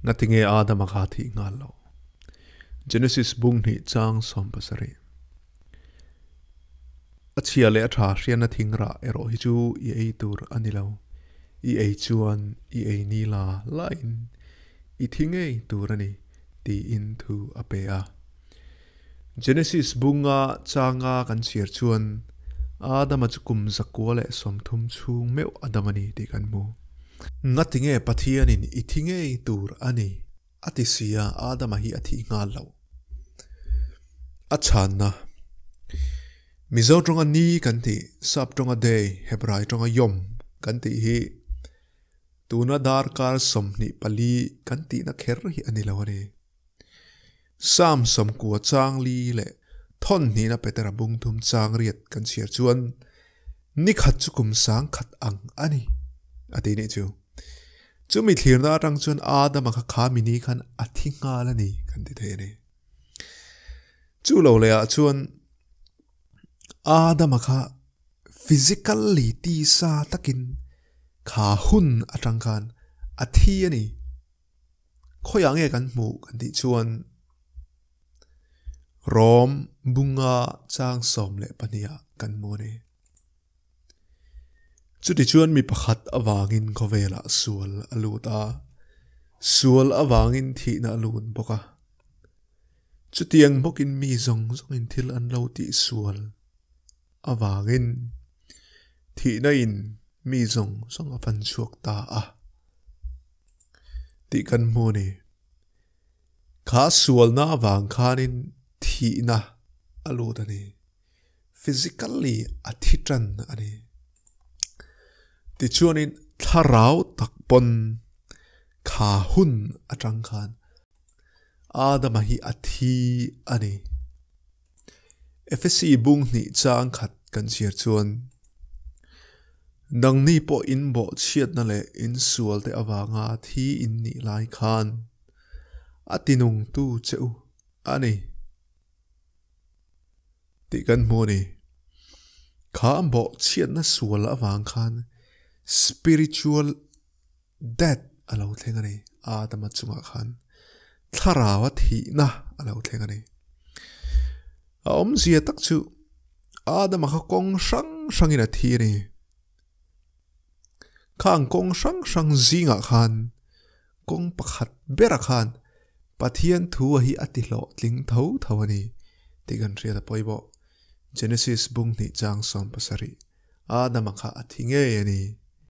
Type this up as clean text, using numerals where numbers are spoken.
Ngatinge Adama kha thih nghal loh? Genesis bung hnih chang 70. A chhia leh a tha hriatna thing rah erawh hi chu i ei tur a ni lo. I ei chuan i ei ni la lain i thi ngei tur a ni, tiin thu a pe a. Genesis bunga changa kan chhiar chuan Adama chu kum zakua leh 30 chhung meuh a dam a ni tih kan hmu. Ngatinge Pathianin i thi ngei tur a ni a ti si a, Adama hi a thih nghal loh. A chhanna, Mizo tawnga ni kan tih, Sap tawnga day, Hebrai tawnga yom kan tih hi tuna darkar 24 kan tihna kher hi a ni lo a ni. Psalm 90 chang li leh thawn hnihna Petera bung thum chang riat kan chhiar chuan ni khat chu kum sang khat ang a ni a ti nih chu. Chumi thlirna atang chuan Adama kha kha mi ni khan a thi nghal a ni kan ti thei a ni. Chu lo leh ah chuan Adama kha physically tisa takin kha hun atang khan a thi a ni. Khawiah nge kan hmuh kan tih chuan Rom bunga chang 12 ah kan hmu a ni. Chutichuan mi pakhat avangin khawvelah sual a lut a, sual avangin thihna a lut bawk a. Chutiang bawkin mi zawng zawngin thil an lo tih sual avangin thihna in mi zawng zawng a fan chhuak ta a tih kan hmu a ni. Kha sualna avang khanin thihna a lut a ni. Physically a thi tan a ni. Tichuanin thlarau tak pawn kha hun atang khan Adama hi a thi a ni. Efesi bung hnih chang khat kan chhiar chuan, Nangni pawh in bawhchhiatna leh in sualte avanga thi in nih lai khan a tinungtu che u a ni. Tih kan hmu a ni. Kha bawhchhiatna sual avang khan spiritual death a lo thleng a ni. Adama chungah khan thlarau a thihna a lo thleng a ni. A awmzia tak chu Adama kha kawng hrang hrangin a thi a ni. Khang kawng hrang hrang zingah khan kawng pakhat berah khan Pathian thu a hi a ti hlawhtling tho tho a ni tih kan hriat a pawimawh. Genesis bung hnih chang 70 Adama kha a thi ngei a ni.